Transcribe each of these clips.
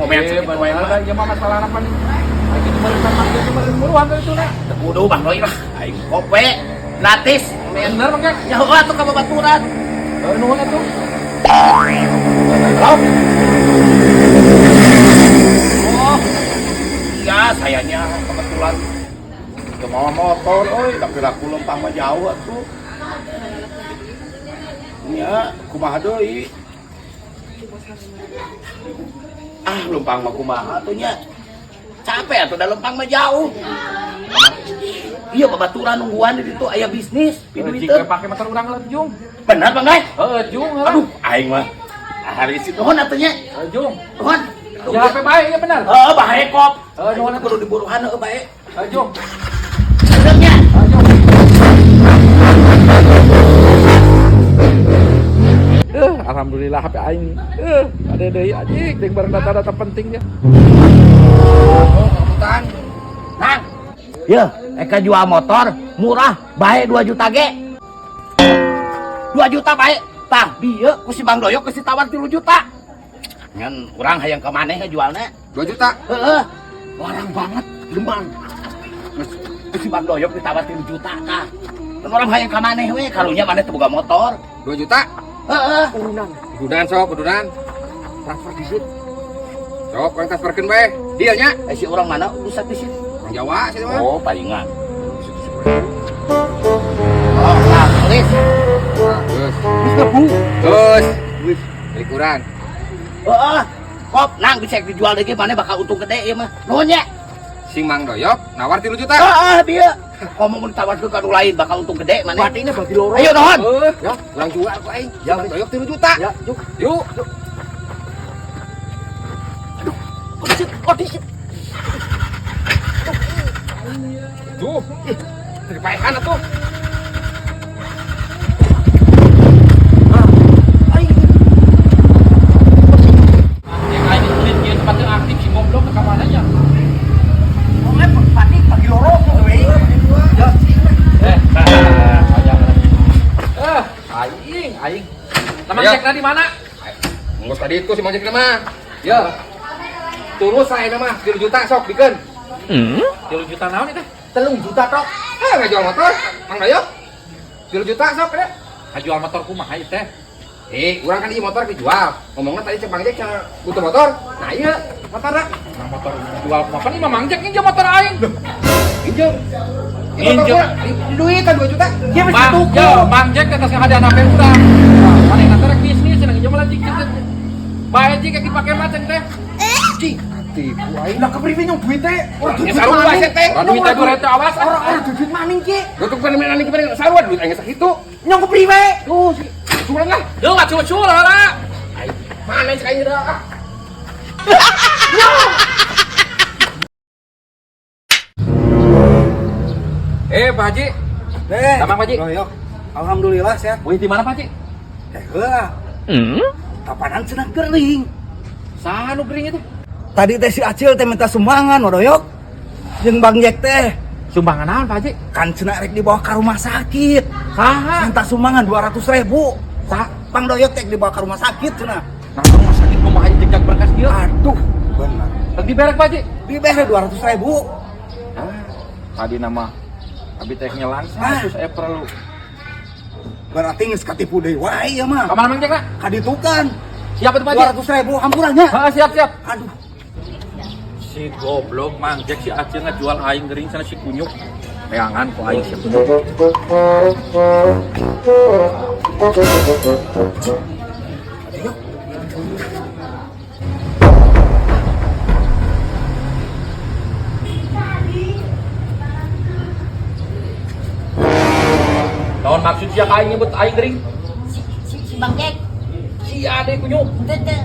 Ngomean sakitu wae mah. Bener, ieu mah masalahna pan. Aing itu meureun Mang Jack meureun buruan ka itu na. Teu kudu Bang Doi lah. Aing kope gratis. Ngomean. Bener Mang Jack. Ya heuh atuh ka babaturan. Heuh nuhun atuh. Halo. Oh. Iya, sayanya kebetulan ke mawa motor euy, tapi laku lempang mah jauh atuh. Nya, kumaha deui? Ah, lempang mah kumaha atuh nya. Capek atuh da lempang mah jauh. Iya, babaturan nungguan di ditu aya bisnis, Jika piduiteun. pake motor urang lah Jung. Bener Bang Dai? Heuh Jung heula. Aduh, aing mah. Hari situ nuhun atuh nya. Heuh Jung. Nuhun. Ya HP bae ya bener. Heeh, bae kop. Heuh nuhun Aing kudu diburuhan heuh bae. Heuh Jung. Bener nya. Heuh Jung. Alhamdulillah HP aing. Ada deui anjing jeung barang data-data pentingnya. Hutan. Nang. Ya, Eka jual motor murah, bae 2 juta ge. 2 juta bae. Tah, dieu ku si Bang Doyok geus ditawar 3 juta. Ngan urang hayang ka maneh jualna. 2 juta. Heeh. Larang banget, lembang. Geus ku si Bang Doyok ditawar 3 juta tah. Kan urang hayang ka maneh we, karunya maneh teu boga motor. 2 juta. Heeh. Udunan sok, udunan. Transfer disit. Sok, urang transferkeun we. Dealnya. Eh si urang mana urusan di sini? Orang Jawa sih mah. Oh, palingan. Oh, nah, tulis. Terus. Geus lebu. Terus. Milik urang. Heeh. Kop, nang bisa dijual lagi mana bakal untung gede ieu mah. Nuhun nya. Sing Mang Doyok nawar 3 juta. Heeh, dia. Ngomong mun ditawarkeun ka nu lain bakal untung gede mana. Berarti ini bagi loro. Ayo nuhun. Ya, urang jual ku aing. Ya, Mang Doyok 3 juta. Ya, yuk. Yuk. Kok kok disit. Tuh. Dari paehan atuh. Yang aing ditulis kieu tempatnya aktif si goblok ke kamana nya. Pati bagi loro. Ya. Aing, aing. Teman Ayo. Jack di mana? Ngurus tadi itu si Mang Jack mah. Ya. Tulus saya mah 3 juta sok bikeun. 3 juta naon itu? 3 juta tok. Eh, ngajual motor, Mang Doyok. 3 juta sok deh. Ngajual motor kumaha ieu teh? Eh, urang kan ieu motor dijual. Ngomongna tadi cek Mang Jack cenah butuh motor. Nah iya, motor dah. Nah, motor jual kumaha? Pan imah Mang Jack nginjem motor aing. Injem. Ieu motor Injem. urang, di duit kan 2 juta. Dia mesti Mang, tuku. yo, Mang Jack atas ngahadian HP urang. Nah, manehna teh rek bisnis cenah nginjem lah cik cik. Bae cik dipake macen teh. Cing, tipu aing. Lah kepriwe nyong duit teh? Ora duit Sarua maning. teh. Ora duit teh duit teh awas. Ora ora duit maning ki. Gua tuh kan menang kemarin sarua duit aing sakitu. Nyong kepriwe? Tuh, si curan lah. Yo, wacul-wacul lah. Mana cek aing dah. Eh, Pak Haji. Eh, Damang, Pak Haji. Doyok. Alhamdulillah sehat. Wih, di mana Pak Haji? Eh, heula. Kapanan cenah gering. Saha nu gering itu? Tadi teh si Acil teh minta sumbangan, Wadoyok. Jeung Bang Jack teh Sumbangan naon Pak Haji? kan cenah rek dibawa ke rumah sakit. Saha? Minta sumbangan 200.000. Saha? Bang Doyok teh dibawa ke rumah sakit cenah. Nah, rumah sakit kumaha jejak berkas kieu? Aduh, bener. Teu diberek Pak Haji. Dibere 200.000. Ah, tadi nama abi teh nyelang 100 saya perlu. Berarti geus katipu deui wae ieu mah. Ka mana Mang Jack na? Kaditukan. Siap itu Pak Haji? 200.000 hampurannya. Heeh, siap siap. Aduh, Si goblok Mang Jack si Acil ngajual aing gering sana si kunyuk. Peangan ku aing siap. Ayo. Naon maksud sia ka aing nyebut aing gering? Si Bang Jack, Si ade kunyuk. teu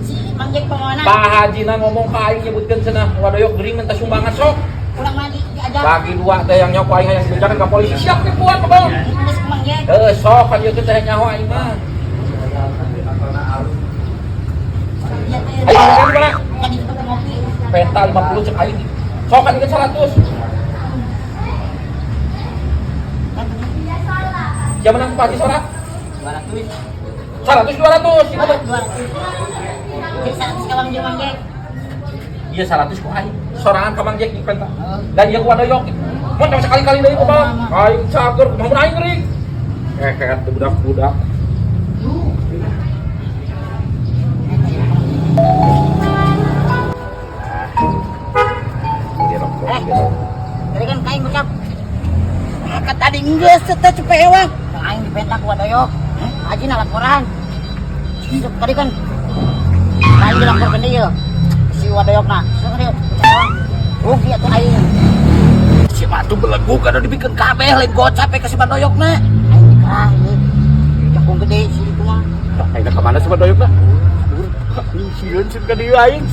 si Mang Jack pamawana. Pak Haji na ngomong ka aing nyebutkeun cenah wadoyok gering minta sumbangan sok. Kurang mah diajak. Bagi dua teh yang nyok aing hayang dibejakeun ka polisi. Siap tipuan kebong. Geus Mang Jack. Heuh, sok kan ieu teh nyaho aing mah. Iya teh. Ayo makan di mana? Kan di tempat ngopi. Penta 50 cek aing. Sok kan ieu 100. Siapa menang Pak Haji sora? 200. 100 200. 200. Jadi 100 ka Bang Jack. Ieu 100 ku aing. Sorangan ka Mang Jack dipenta. Dan ieu ku Wadoyok. Mun tong sekali-kali deui kumaha? Aing cager, kumaha mun aing ring. Eh, kayak teu budak-budak. Eh, tadi kan kain gocap. Maka tadi geus teh cepet ewang. Aing dipenta ku Wadoyok. Aji laporan. Tadi kan aing dilaporkeun deui yeuh. Si Wadoyokna. Sok dia ewang. Rugi atuh aing. Si mah tuh beleguk anu dibikeun kabeh lain gocap ka si Badoyokna. Aing dikerah ieu. Jakung gede si itu mah. Aing ka mana si Badoyokna? Sieun sieun ka dieu aing.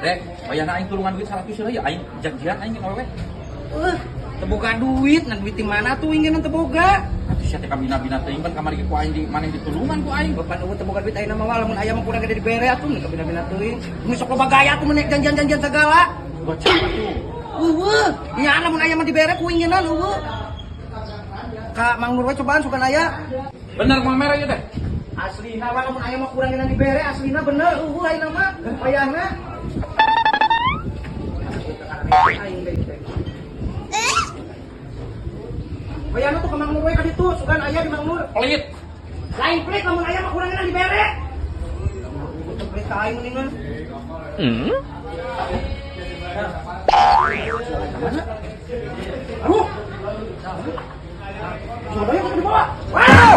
Rek, bayana aing tulungan duit 100 heula ya aing janjian aing jeung awewe. Teu boga duit, nah duit di mana tuh ingin teu boga? Atuh sia teh kabina-bina teuing pan kamari ge ku aing di maneh ditulungan ku aing. Bapak eueuh teu boga duit ayeuna mah lamun aya mah kurang gede dibere atuh nih kabina-bina teuing. Nu sok loba gaya atuh menek janjian-janjian segala. Gocap atuh. Eueuh, nya lamun aya mah dibere ku inginan eueuh. Ka Mang Nur we cobaan sugan aya. Bener mau merah ieu teh. Aslina mah lamun aya mah kurang gede dibere aslina bener eueuh ayeuna mah wayahna. Wayahna tuh ka Mang Nur we ka ditu, sugan aya di Mang Nur. Pelit. Lain pelit lamun aya mah kurang gede dibere. Teu pelit ka aing mendingan. Mana? Aduh. Coba yang dibawa. Wow.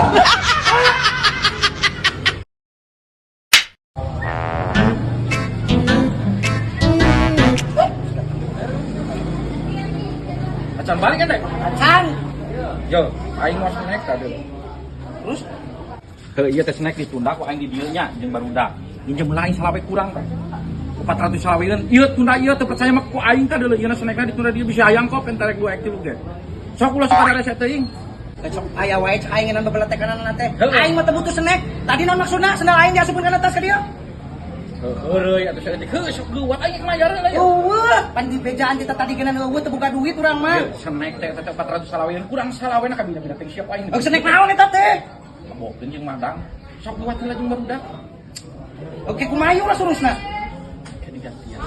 Acan balik kan teh? Acan. Yo, aing mau snack tadi. Terus Heuh, ieu teh snack ditunda ku aing di dieu nya jeung barudak. Minjem heula aing salawe kurang teh. 400 salaweun. Ieu tunda ieu teu percaya mah ku aing teh deuleu ieu snackna ditunda dieu bisa hayang kok pentarek 2 ek 3 ge. Sok ulah sok rese teuing. Sok aya wae cek aing ngeunaan bebeletekan teh. Heuh. Aing mah teu butuh snack. Tadi naon maksudna sendal aing diasupkeun kana tas ka dieu? Heureuy atuh saeutik heuh sok geuwat aing mayar heula ya. Eueuh, pan di bejaan kita tadi geunan eueuh teu boga duit urang mah. Snack teh teh 400 salaweun kurang salawena kabina-bina teh siap aing. Eueuh snack naon eta teh? Kabokeun jeung madang. Sok geuwat heula jeung barudak. Oke kumaha ieu ulah surusna? Ke digantian.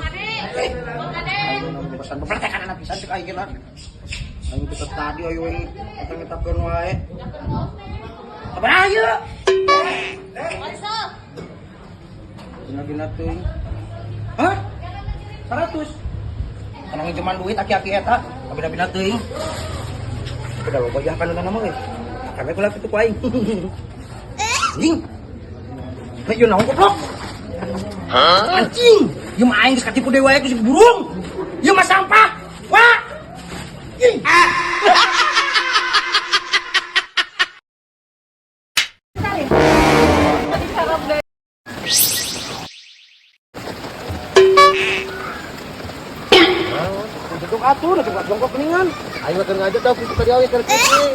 Pesan bebeletekan anak pisan cek aing geuna. Aing kita tadi ayo ini eta-ngetakeun wae. Sabaraha ieu? Gina-gina teuing. Hah? 100. Kana nginjeman duit aki-aki eta, kabina-bina teuing. Udah loba yah kan nama ge. Kagak kula kitu ku aing. Anjing. Hei, ieu naon goblok? Anjing. Ieu mah aing geus katipu deui wae ku si burung. Ieu mah sampah. Wah. Ih. Jongkok atuh, da jongkok jongkok geuningan. Aing mah keur ngajedog kitu tadi oge keur cicing.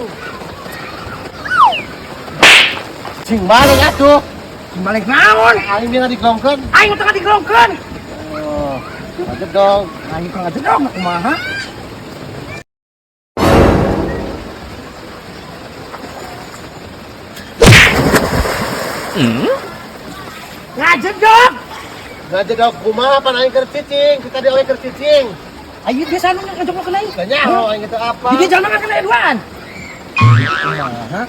Cing balik atuh. Cing balik naon? Aing dia diglongkeun. Aing tengah diglongkeun. Oh, ngajedog. Aing tengah ngajedog kumaha? Ngajedog. Ngajedog kumaha pan aing keur cicing, kita tadi oge keur cicing. Ayo biasa nu ngajogrok aing. Teu nyaho aing teu apa. Di dia jalma kena duaan. Kumaha?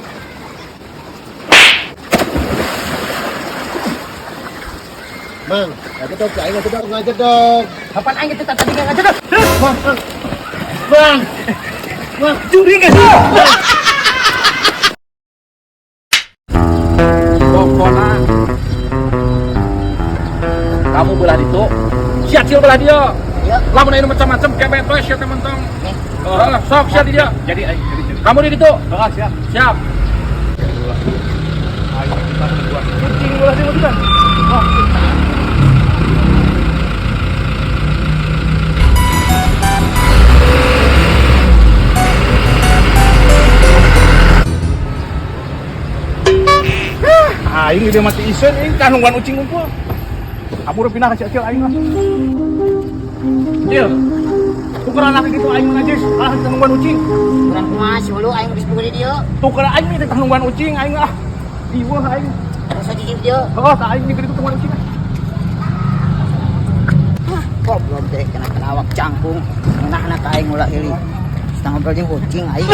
Mang, ngajedog aing ngajedog ngajedog. Kapan aing teh tadi ngajedog? Bang, Bang. Bang, Curi geus. Pokona kamu belah ditu, si Acil belah dia. Lamun aya nu macam-macam kebet we sia teh mentong. Heeh, sok sia di dia. Jadi aing jadi. Kamu di ditu. Heeh, siap. Siap. Kucing ulah di kan. Aing dia mati isen aing tah nungguan ucing ngumpul. Kabur pindah ka si Acil aing lah. Cil. Tukeran laki gitu aing mah najis, kalah tah nungguan ucing. Kurang kumaha si hulu aing geus boga di dieu. Tukeran aing teh tah nungguan ucing aing ah. Riweuh aing. Terus aja cicing dia. Heeh, ka aing di ditu tungguan ucing. Hah, goblok deh kena kena awak cangkung. Ngeunahna ka aing ulah heuli. Sedang ngobrol jeung ucing aing.